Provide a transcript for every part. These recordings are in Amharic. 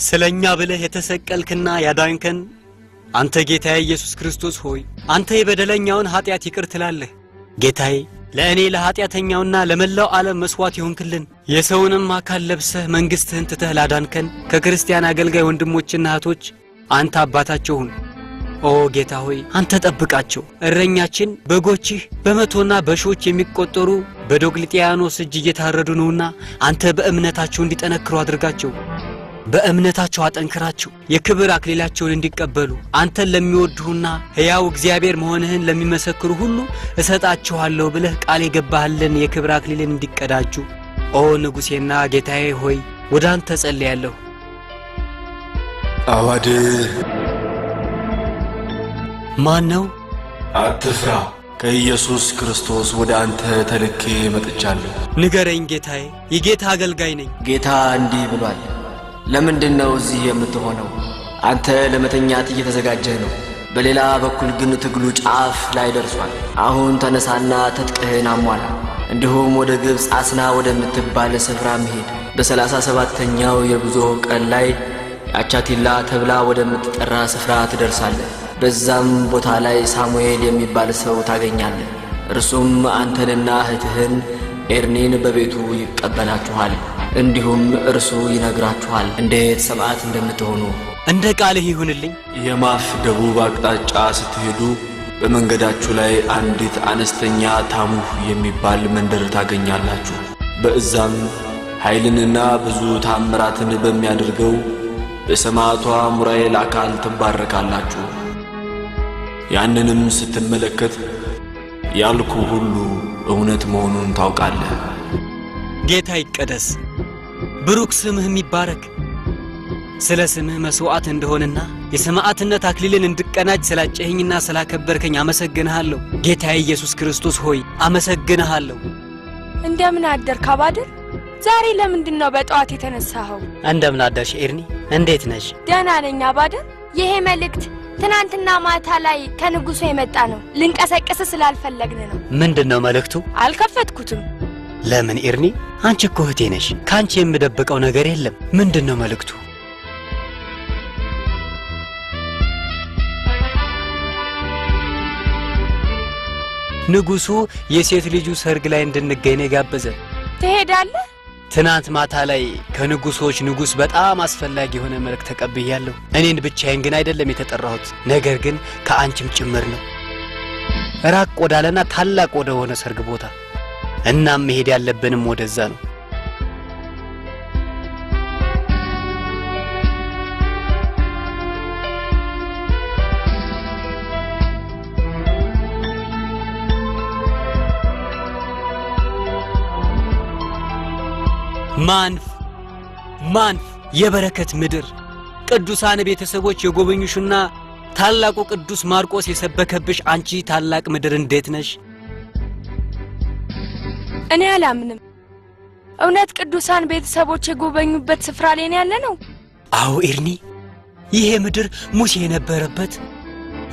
ስለኛ ብለህ የተሰቀልክና ያዳንከን አንተ ጌታዬ ኢየሱስ ክርስቶስ ሆይ፣ አንተ የበደለኛውን ኃጢአት ይቅር ትላለህ። ጌታዬ፣ ለእኔ ለኃጢአተኛውና ለመላው ዓለም መስዋዕት የሆንክልን፣ የሰውንም አካል ለብሰህ መንግሥትህን ትተህ ላዳንከን ከክርስቲያን አገልጋይ ወንድሞችና እህቶች አንተ አባታቸው ሁን። ኦ ጌታ ሆይ፣ አንተ ጠብቃቸው። እረኛችን በጎችህ በመቶና በሺዎች የሚቆጠሩ በዶቅልጥያኖስ እጅ እየታረዱ ነውና አንተ በእምነታቸው እንዲጠነክሩ አድርጋቸው። በእምነታቸው አጠንክራቸው፣ የክብር አክሊላቸውን እንዲቀበሉ፣ አንተን ለሚወዱህና ሕያው እግዚአብሔር መሆንህን ለሚመሰክሩ ሁሉ እሰጣችኋለሁ ብለህ ቃል የገባህልን የክብር አክሊልን እንዲቀዳጁ። ኦ ንጉሴና ጌታዬ ሆይ፣ ወደ አንተ ጸልያለሁ። አባድር። ማን ነው? አትፍራ፣ ከኢየሱስ ክርስቶስ ወደ አንተ ተልኬ መጥቻለሁ። ንገረኝ ጌታዬ፣ የጌታ አገልጋይ ነኝ። ጌታ እንዲህ ብሏል፣ ለምንድን ነው እዚህ የምትሆነው? አንተ ለመተኛት እየተዘጋጀህ ነው። በሌላ በኩል ግን ትግሉ ጫፍ ላይ ደርሷል። አሁን ተነሳና ትጥቅህን አሟላ። እንዲሁም ወደ ግብፅ አስና ወደምትባል ስፍራ መሄድ። በ37ኛው የጉዞ ቀን ላይ አቻቲላ ተብላ ወደምትጠራ ስፍራ ትደርሳለህ። በዛም ቦታ ላይ ሳሙኤል የሚባል ሰው ታገኛለህ። እርሱም አንተንና እህትህን ኤርኒን በቤቱ ይቀበላችኋል። እንዲሁም እርሱ ይነግራችኋል እንዴት ሰማዕት እንደምትሆኑ። እንደ ቃልህ ይሁንልኝ። የማፍ ደቡብ አቅጣጫ ስትሄዱ በመንገዳችሁ ላይ አንዲት አነስተኛ ታሙህ የሚባል መንደር ታገኛላችሁ። በእዛም ኃይልንና ብዙ ታምራትን በሚያደርገው በሰማዕቷ ሙራኤል አካል ትባረካላችሁ። ያንንም ስትመለከት ያልኩ ሁሉ እውነት መሆኑን ታውቃለህ። ጌታ ይቀደስ፣ ብሩክ ስምህም ይባረክ። ስለ ስምህ መስዋዕት እንደሆንና የሰማዕትነት አክሊልን እንድቀናጅ ስላጨኸኝና ስላከበርከኝ አመሰግንሃለሁ። ጌታዬ ኢየሱስ ክርስቶስ ሆይ፣ አመሰግንሃለሁ። እንደምን አደርክ አባድር? ዛሬ ለምንድን ነው በጠዋት የተነሳኸው? እንደምን አደርሽ ኤርኒ? እንዴት ነሽ? ደህና ነኝ አባድር። ይሄ መልእክት ትናንትና ማታ ላይ ከንጉሱ የመጣ ነው። ልንቀሰቅስ ስላልፈለግን ነው። ምንድን ነው መልእክቱ? አልከፈትኩትም። ለምን ኤርኒ? አንቺ እኮ እህቴ ነሽ። ከአንቺ የምደብቀው ነገር የለም። ምንድን ነው መልእክቱ? ንጉሱ የሴት ልጁ ሰርግ ላይ እንድንገኝ ነው የጋበዘን። ትሄዳለህ? ትናንት ማታ ላይ ከንጉሶች ንጉስ በጣም አስፈላጊ የሆነ መልእክት ተቀብያለሁ። እኔን ብቻዬን ግን አይደለም የተጠራሁት፣ ነገር ግን ከአንቺም ጭምር ነው። ራቅ ወዳለና ታላቅ ወደ ሆነ ሰርግ ቦታ። እናም መሄድ ያለብንም ወደዛ ነው። ማንፍ፣ ማንፍ፣ የበረከት ምድር፣ ቅዱሳን ቤተሰቦች የጎበኙሽና ታላቁ ቅዱስ ማርቆስ የሰበከብሽ አንቺ ታላቅ ምድር እንዴት ነሽ? እኔ አላምንም። እውነት ቅዱሳን ቤተሰቦች የጎበኙበት ስፍራ ላይ ነው ያለነው? አዎ ኤርኒ፣ ይሄ ምድር ሙሴ የነበረበት፣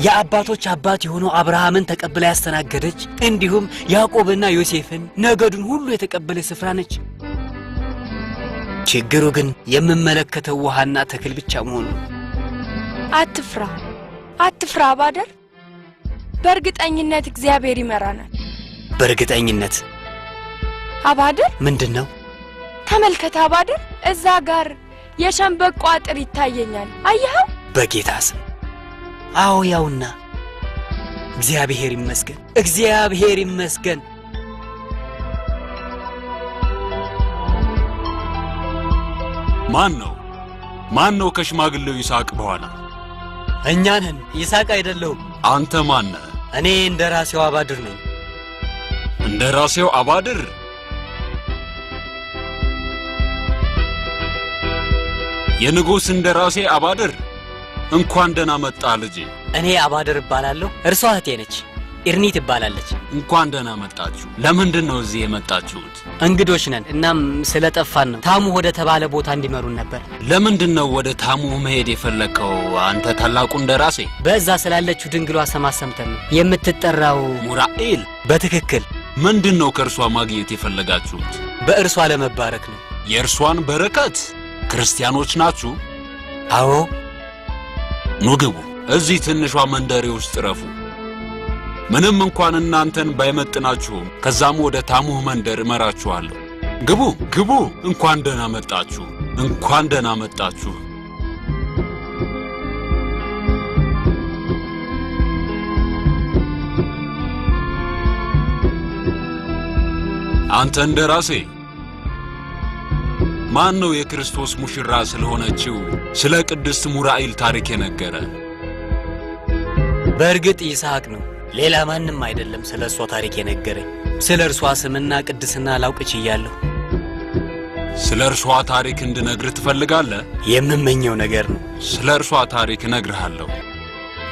የአባቶች አባት የሆነው አብርሃምን ተቀብላ ያስተናገደች፣ እንዲሁም ያዕቆብና ዮሴፍን ነገዱን ሁሉ የተቀበለ ስፍራ ነች። ችግሩ ግን የምመለከተው ውሃና ተክል ብቻ መሆኑ ነው። አትፍራ፣ አትፍራ አባደር። በእርግጠኝነት እግዚአብሔር ይመራናል። በእርግጠኝነት። አባድር። ምንድን ነው? ተመልከት አባድር፣ እዛ ጋር የሸንበቆ አጥር ይታየኛል። አየኸው? በጌታ ስም። አዎ ያውና። እግዚአብሔር ይመስገን፣ እግዚአብሔር ይመስገን። ማን ነው? ማን ነው ከሽማግሌው ይስሐቅ በኋላ? እኛ ነን። ይስሐቅ አይደለሁም። አንተ ማን ነህ? እኔ እንደ ራሴው አባድር ነኝ። እንደ ራሴው አባድር? የንጉሥ እንደራሴ አባድር፣ እንኳን ደህና መጣ ልጄ። እኔ አባድር እባላለሁ። እርሷ እህቴ ነች፣ ኢርኒ ትባላለች። እንኳን ደህና መጣችሁ። ለምንድን ነው እዚህ የመጣችሁት? እንግዶች ነን። እናም ስለጠፋን ነው ታሙ ወደ ተባለ ቦታ እንዲመሩን ነበር። ለምንድን ነው ወደ ታሙ መሄድ የፈለግከው አንተ ታላቁ እንደራሴ? በዛ ስላለችው ድንግሏ ስም ሰምተን ነው የምትጠራው። ሙራኤል። በትክክል። ምንድን ነው ከእርሷ ማግኘት የፈለጋችሁት? በእርሷ ለመባረክ ነው። የእርሷን በረከት? ክርስቲያኖች ናችሁ? አዎ። ኑ ግቡ። እዚህ ትንሿ መንደሬ ውስጥ ረፉ። ምንም እንኳን እናንተን ባይመጥናችሁም ከዛም ወደ ታሙህ መንደር እመራችኋለሁ። ግቡ ግቡ። እንኳን ደህና መጣችሁ። እንኳን ደህና መጣችሁ። አንተ እንደራሴ ማን ነው የክርስቶስ ሙሽራ ስለሆነችው ስለ ቅድስት ሙራኤል ታሪክ የነገረ? በእርግጥ ይስሐቅ ነው፣ ሌላ ማንም አይደለም ስለ እርሷ ታሪክ የነገረኝ። ስለ እርሷ ስምና ቅድስና ላውቅ ችያለሁ። ስለ እርሷ ታሪክ እንድነግርህ ትፈልጋለህ? የምመኘው ነገር ነው። ስለ እርሷ ታሪክ እነግርሃለሁ።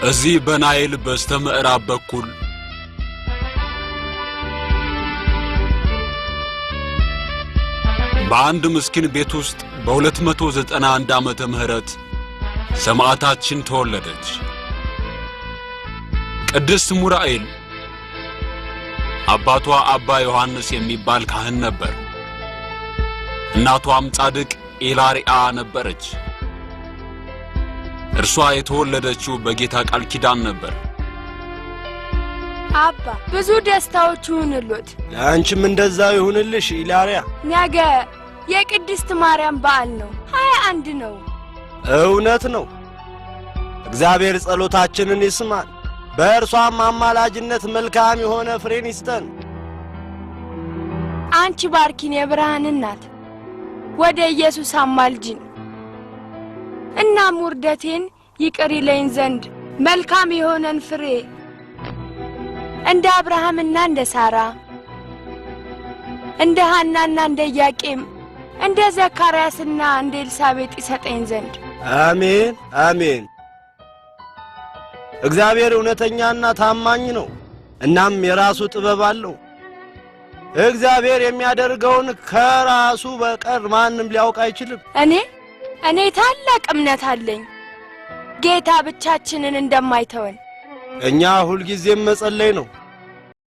እዚህ በናይል በስተ ምዕራብ በኩል በአንድ ምስኪን ቤት ውስጥ በ291 ዓመተ ምህረት ሰማዕታችን ተወለደች። ቅድስት ሙራኤል አባቷ አባ ዮሐንስ የሚባል ካህን ነበር። እናቷም ጻድቅ ኢላሪያ ነበረች። እርሷ የተወለደችው በጌታ ቃል ኪዳን ነበር። አባ ብዙ ደስታዎች ይሁንልዎት። ለአንቺም እንደዛው ይሁንልሽ ኢላሪያ። ነገ የቅድስት ማርያም በዓል ነው። 21 ነው። እውነት ነው። እግዚአብሔር ጸሎታችንን ይስማል፣ በእርሷም አማላጅነት መልካም የሆነ ፍሬን ይስጠን። አንቺ ባርኪን የብርሃን እናት፣ ወደ ኢየሱስ አማልጂን። እናም ውርደቴን ይቅር ይለኝ ዘንድ መልካም የሆነን ፍሬ እንደ አብርሃምና እንደ ሳራ፣ እንደ ሐናና እንደ ኢያቄም፣ እንደ ዘካርያስና እንደ ኤልሳቤጥ ይሰጠኝ ዘንድ። አሜን አሜን። እግዚአብሔር እውነተኛና ታማኝ ነው፣ እናም የራሱ ጥበብ አለው። እግዚአብሔር የሚያደርገውን ከራሱ በቀር ማንም ሊያውቅ አይችልም። እኔ ታላቅ እምነት አለኝ ጌታ ብቻችንን እንደማይተወን። እኛ ሁልጊዜም መጸለይ ነው።